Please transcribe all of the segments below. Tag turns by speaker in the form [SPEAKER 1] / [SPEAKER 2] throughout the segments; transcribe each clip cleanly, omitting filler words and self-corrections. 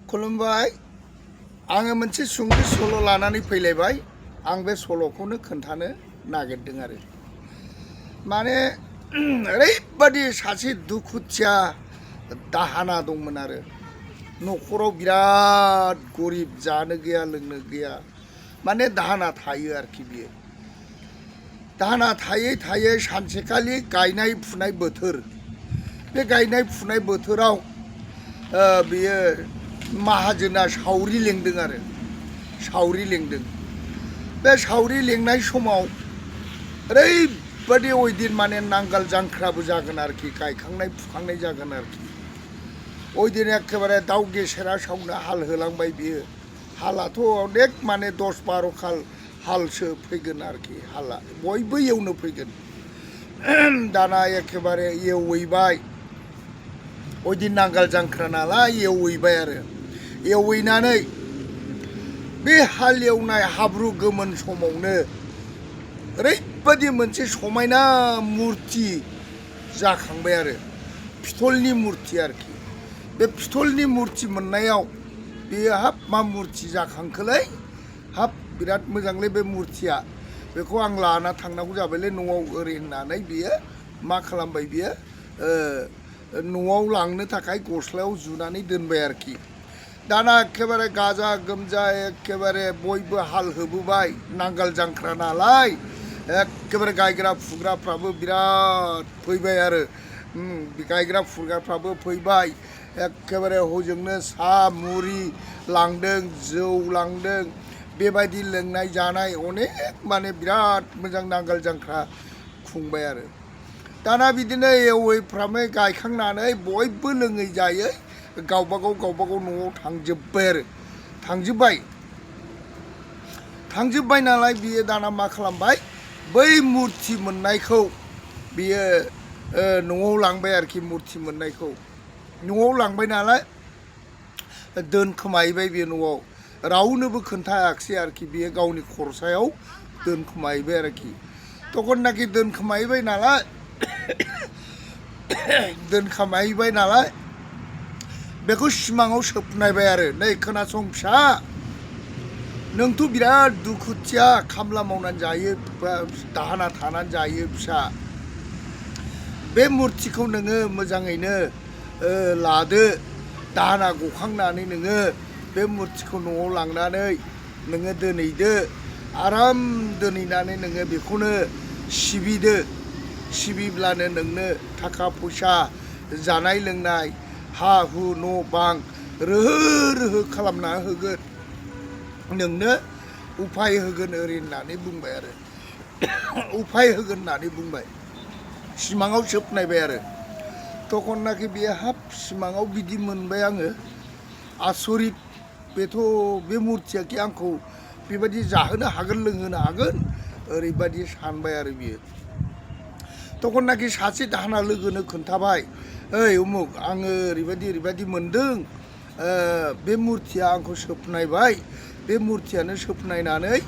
[SPEAKER 1] खुलुमबाय आङो मोनसे सुंद' सल' लानानै फैलायबाय आं बे सल'खौनो खोन्थानो नागिरदों आरो माने ओरैबादि सासे दुखुथिया दाहाना दंमोन आरो न'खराव बिराद गरिब जानो गैया लोंनो गैया माने दाहाना थायो आरोखि बियो दाहाना थायै थायै सानसेखालि गायनाय फुनाय बोथोर बे गायनाय फुनाय बोथोराव बियो माहाजोना सावरि लेंदों आरो सावरि लेंदों बे सावरि लेंनाय समाव ओरैबादि ओइदिन माने नांगाल जांख्राबो जागोन आरोखि गायखांनाय फुखांनाय जागोन आरोखि ओइदिन एखेबारे दाउ गेसेरा सावनो हाल होलांबाय बियो हालाथ' अनेक माने 10-12 खाल हालसो फैगोन आरोखि हाला बयबो एवनो फैगोन दाना एखेबारे एवहैबाय ओइदिन नांगाल जांख्रा नालाय एवहैबाय आरो एवहैनानै बे हाल एवनाय हाब्रु गोमोन समावनो ओरैबादि मोनसे समायना मुर्ति जाखांबाय आरो पिथलनि मुर्ति आरोखि बे पिथलनि मुर्ति मोननायाव बेयो हाब मा मुर्ति जाखांखोलै हाब बिराद मोजांलै बे मुर्तिया बेखौ आं लाना थांनांगौ जाबायलै न'आव ओरै होननानै बियो मा खालामबाय बियो न'आव लांनो थाखाय गस्लायाव जुनानै दोनबाय आरोखि दाना एखेबारे गाजा गोमजा एखेबारे बयबो हाल होबोबाय नांगाल जांख्रा नालाय एखेबारे गायग्रा फुग्राफ्राबो बिराद फैबाय आरो गायग्रा फुग्राफ्राबो फैबाय एखेबारे हजोंनो सा मुरि लांदों जौ लांदों बेबायदि लोंनाय जानाय अनेक माने बिराद मोजां नांगाल जांख्रा खुंबाय आरो दाना बिदिनो एवैफ्रामै गायखांनानै बयबो लोङै जायै गावबागाव न'आव थांजोब्बाय नालाय बियो दाना मा खालामबाय बै मुर्ति मोननायखौ बियो न'आव लांबाय आरोखि मुर्ति मोननायखौ न'आव लांबाय नालाय दोनखोमाहैबाय बियो न'आव रावनोबो खोन्थायाखिसै आरोखि बियो गावनि खरसायाव दोनखोमाहैबाय आरोखि तखननाखि दोनखोमाहैबाय नालाय बेखौ सिमाङाव सोबनायबाय आरो नै खोनासं फिसा नोंथ' बिराद दुखुथिया खामला मावनानै जायो दाहाना थानानै जायो फिसा बे मुर्तिखौ नोङो मोजाङैनो लादो दाहाना गखांनानै नोङो बे मुर्तिखौ न'आव लांनानै नोङो दोनहैदो आराम दोनहैनानै नोङो बेखौनो सिबिदो सिबिब्लानो नोंनो थाखा फैसा जानाय लोंनाय हा हु न' बां रोहो खालामना होगोन नोंनो उफाय होगोन ओरै होननानै बुंबाय आरो उफाय होगोन होननानै बुंबाय सिमाङाव सोबनायबाय आरो तखननाखि बियो हाब सिमाङाव बिदि मोनबाय आङो आसरित बेथ' बे मुर्तियाखि आंखौ बेबायदि जाहोनो हागोन लोंहोनो हागोन ओरैबायदि सानबाय आरो बियो तखननाखि सासे दाहोना लोगोनो खोन्थाबाय ओइ उमुक आङो ओरैबायदि मोन्दों बे मुर्तिया आंखौ सोबनायबाय बे मुर्तियानो सोबनायनानै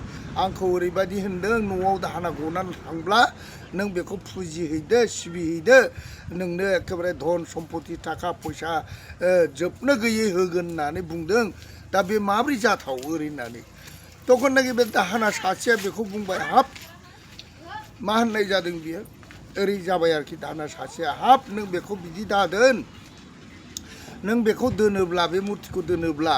[SPEAKER 1] आंखौ ओरैबायदि होनदों न'आव दाहोना गनानै थांब्ला नों बेखौ फुजिहैदो सिबिहैदो नोंनो एखेबारे धन सम्पति थाखा फैसा जोबनो गैयै होगोन होननानै बुंदों दा बे माब्रै जाथाव ओरै होननानै तखननाखि बे दाहोना सासेया बेखौ बुंबाय हाब मा होननाय जादों बियो ओरै जाबाय आरोखि दाहोना सासेया हाब नों बेखौ बिदि दादोन नों बेखौ दोनोब्ला बे मुर्तिखौ दोनोब्ला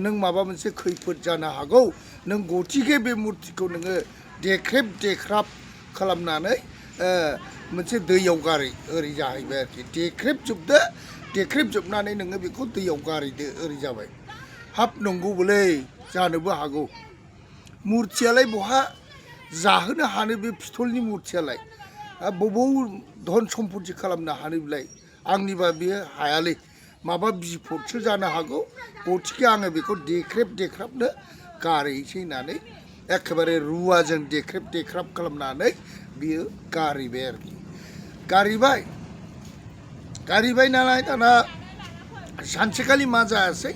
[SPEAKER 1] नों माबा मोनसे खैफोद जानो हागौ नों गथिखे बे मुर्तिखौ नोङो देख्रेब देख्राब खालामनानै मोनसे दैयाव गारै ओरै जाहैबाय आरोखि देख्रेबजोबनानै नोङो बेखौ दैयाव गारैदो ओरै जाबाय हाब नंगौबोलै जानोबो हागौ मुर्तियालाय बहा जाहोनो हानो बे पिथलनि मुर्तियालाय बबाव धन सम्पति खालामनो हानो बिलाय आंनिबा बेयो हायालै माबा बिपदसो जानो हागौ गथिखे आङो बेखौ देख्रेबनो गारहैसै होननानै एखेबारे रुवाजों देख्रेब खालामनानै बियो गारहैबाय आरोखि गारहैबाय नालाय दाना सानसेखालि मा जायासै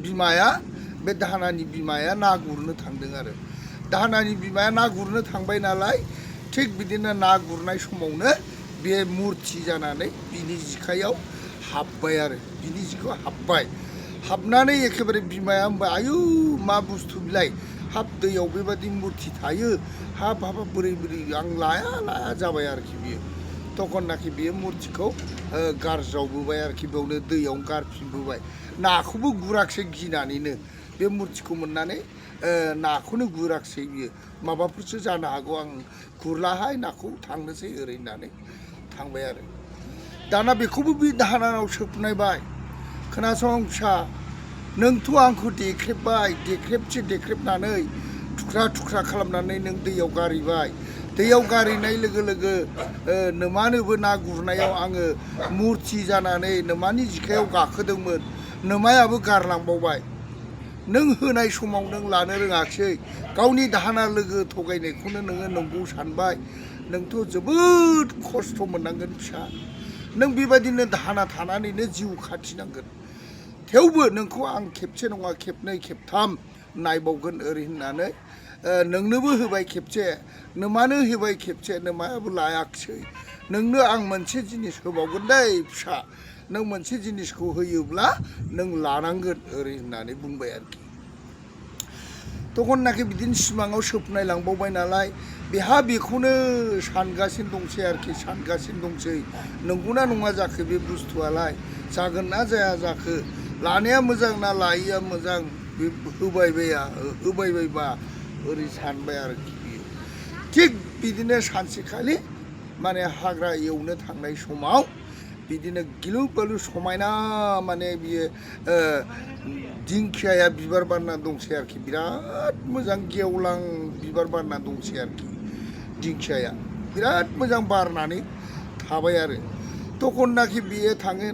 [SPEAKER 1] बिमाया बे दाहोनानि बिमाया ना गुरनो थांदों आरो दाहोनानि बिमाया ना गुरनो थांबाय नालाय थिग बिदिनो ना गुरनाय समावनो बे मुर्ति जानानै बिनि जिखायाव हाब्बाय आरो बिनि जिखौ हाबनानै एखेबारे बिमाया होनबाय आयु मा बुस्थु बिलाय हाब दैयाव बेबादि मुरथि थायो हाब हाब बोरै बोरै आं लाया जाबाय आरोखि बियो तखननाखि बियो मुरथिखौ गारज्रावबोबाय आरोखि बेयावनो दैयावनो गारफिनबोबाय नाखौबो गुराखिसै गिनानैनो बे मुरथिखौ मोननानै नाखौनो गुराखिसै बियो माबाफोरसो जानो हागौ आं गुरलाहाय नाखौ थांनोसै ओरै होननानै थांबाय आरो दाना बेखौबो बे दाहोनानाव सोबनायबाय खोनासं फिसा नोंथ' आंखौ देख्रेबबाय देख्रेबनानै थुख्रा थुख्रा खालामनानै नों दैयाव गारहैबाय दैयाव गारहैनाय लोगो लोगो नोमानोबो ना गुरनायाव आङो मुरथि जानानै नोमानि जिखायाव गाखोदोंमोन नोमायाबो गारलांबावबाय नों होनाय समाव नों लानो रोङाखिसै गावनि दाहोना लोगो थगायनायखौनो नोङो नंगौ सानबाय नोंथ' जोबोद खस्थ' मोननांगोन फिसा नों बेबायदिनो दाहोना थानानैनो जिउ खाथिनांगोन थेवबो नोंखौ आं खेबसे नङा खेबनै खेबथाम नायबावगोन ओरै होननानै नोंनोबो होबाय खेबसे नोमानो होबाय खेबसे नोमायाबो लायाखिसै नोंनो आं मोनसे जिनिस होबावगोन दै फिसा नों मोनसे जिनिसखौ होयोब्ला नों लानांगोन ओरै होननानै बुंबाय आरोखि तखननाखि बिदिनो सिमाङाव सोबनाय लांबावबाय नालाय बेहा बेखौनो सानगासिनो दंसै आरोखि सानगासिनो दंसै नंगौना नङा जाखो बे बुस्थुआलाय जागोन ना जाया जाखो लानाया मोजां ना लायैया मोजां बे होबायबायबा ओरै सानबाय आरोखि बियो थिग बिदिनो सानसेखालि माने हाग्रा एवनो थांनाय समाव बिदिनो गिलु बालु समायना माने बियो दिंखियाया बिबार बारना दंसै आरोखि बिराद मोजां गेवलां बिबार बारना दंसै आरोखि दिंखियाया बिराद मोजां बारनानै थाबाय आरो तखननाखि बियो थाङो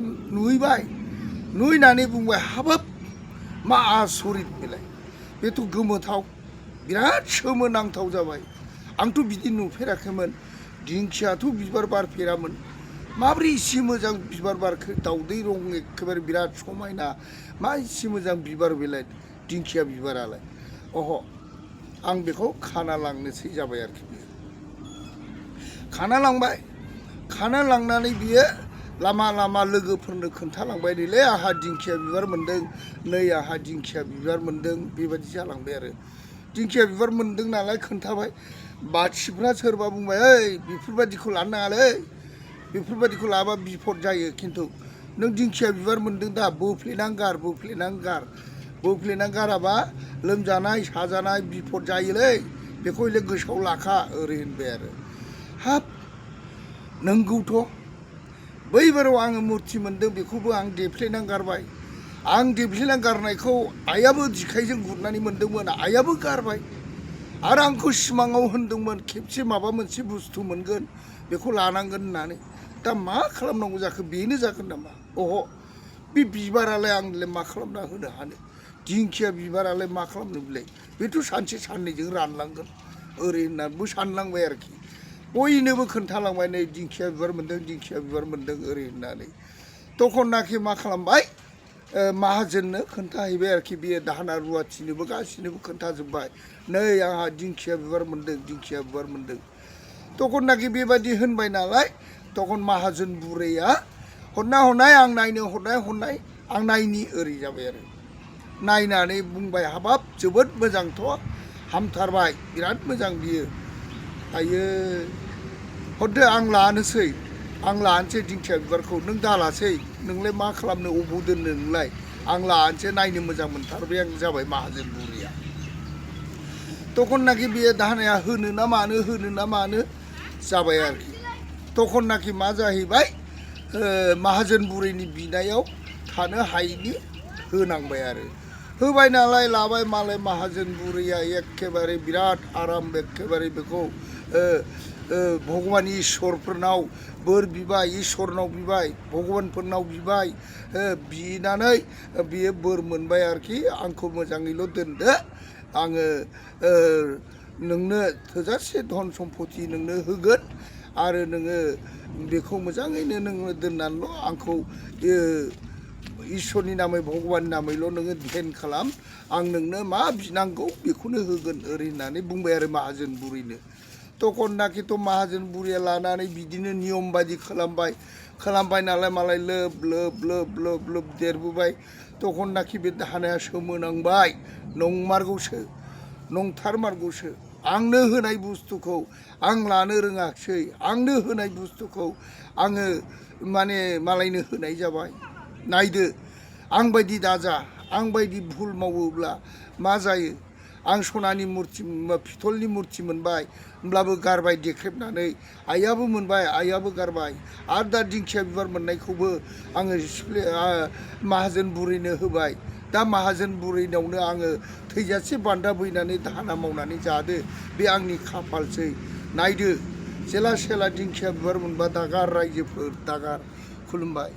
[SPEAKER 1] नुहैनानै बुंबाय हाबाब मा आसरित बेलाय बेथ' गोमोथाव बिराद सोमोनांथाव जाबाय आंथ' बिदि नुफेराखैमोन दिंखियाथ' बिबार बारफेरामोन माब्रै इसे मोजां बिबार बारखो दाउदै रं एखेबारे बिराद समायना मा इसे मोजां बिबार बेलाय दिंखिया बिबारालाय अह आं बेखौ खाना लांनोसै जाबाय आरोखि बियो खाना लांनानै बियो लामा लामा लोगोफोरनो खोन्थालांबाय नैलै आंहा दिंखिया बिबार मोन्दों नै आंहा दिंखिया बिबार मोन्दों बेबायदि जालांबाय आरो दिंखिया बिबार मोन्दों नालाय खोन्थाबाय बाथिफ्रा सोरबा बुंबाय ओइ बेफोरबायदिखौ लानो नाङालै बेफोरबायदिखौ लाबा बिपद जायो खिन्थु नों दिंखिया बिबार मोन्दों दा बोफ्लेनां गाराबा लोमजानाय साजानाय बिपद जायोलै बेखौ हले गोसोआव लाखा ओरै होनबाय आरो हाब नंगौथ' बैबाराव आङो मुरथि मोन्दों बेखौबो आं देफ्लेनां गारबाय आं देफ्लेनां गारनायखौ आइयाबो जिखाइजों गुरनानै मोन्दोंमोन आइयाबो गारबाय आरो आंखौ सिमाङाव होनदोंमोन खेबसे माबा मोनसे बुस्थु मोनगोन बेखौ लानांगोन होननानै दा मा खालामनांगौ जाखो बेनो जागोन नामा अह बे बिबारालाय आंलाय मा खालामना होनो हानो दिंखिया बिबारालाय मा खालामनो बिलाय बेथ' सानसे साननैजों रानलांगोन ओरै होननानैबो सानलांबाय आरोखि बयनोबो खोन्थालांबाय नै दिंखिया बिबार मोन्दों ओरै होननानै तखननाखि मा खालामबाय माहाजोननो खोन्थाहैबाय आरोखि बेयो दाहोना रुवाथिनोबो गासिनोबो खोन्थाजोब्बाय नै आंहा दिंखिया बिबार मोन्दों तखननाखि बेबायदि होनबाय नालाय तखन माहाजोन बुरैया हरनाय आं नायनो हरनाय आं नायनि ओरै जाबाय आरो नायनानै बुंबाय हाबाब जोबोद मोजांथ' हामथारबाय बिराद मोजां बियो आयो हरदो आं लानोसै दिंखिया बिबारखौ नों दालासै नोंलाय मा खालामनो अबाव दोननो नोंलाय आं लानोसै नायनो मोजां मोनथारबाय आं जाबाय माहाजोन बुरैया तखननाखि बेयो दाहोनाया होनो ना मानो जाबाय आरोखि तखननाखि मा जाहैबाय माहाजोन बुरैनि बिनायाव थानो हायैनि होनांबाय आरो होबाय नालाय लाबाय मालाय माहाजोन बुरैया एखेबारे बिराद आराम एखेबारे बेखौ भगबान इसोरफोरनाव बोर बिबाय इसोरनाव बिबाय भगबानफोरनाव बिबाय बिनानै बियो बोर मोनबाय आरोखि आंखौ मोजाङैल' दोनदो आङो नोंनो थोजासे धन सम्पति नोंनो होगोन आरो नोङो बेखौ मोजाङैनो नोङो दोननानैल' आंखौ इसोरनि नामै भगबाननि नामैल' नोङो ध्यान खालाम आं नोंनो मा बिनांगौ बेखौनो होगोन ओरै होननानै बुंबाय आरो माहाजोन बुरैनो तखननाखिथ' माहाजोन बुरैया लानानै बिदिनो नियम बायदि खालामबाय खालामबाय नालाय मालाय लोब लोब लोब लोब लोब देरबोबाय तखननाखि बे दाहानाया सोमोनांबाय नंमारगौसो नंथारमारगौसो आंनो होनाय बुस्थुखौ आं लानो रोङाखिसै आंनो होनाय बुस्थुखौ आङो माने मालायनो होनाय जाबाय नायदो आं बायदि दाजा आं बायदि भुल मावोब्ला मा जायो आं सनानि मुर्ति पितलनि मुर्ति मोनबाय होमब्लाबो गारबाय देख्रेबनानै आइयाबो मोनबाय आइयाबो गारबाय आरो दा दिंखिया बिबार मोननायखौबो आङो माहाजोन बुरैनो होबाय दा माहाजोन बुरैनावनो आङो थैजासे बान्दा बैनानै दाहाना मावनानै जादो बे आंनि खाफालसै नायदो जेला सेला दिंखिया बिबार मोनबा दागार रायजोफोर दागार खुलुमबाय।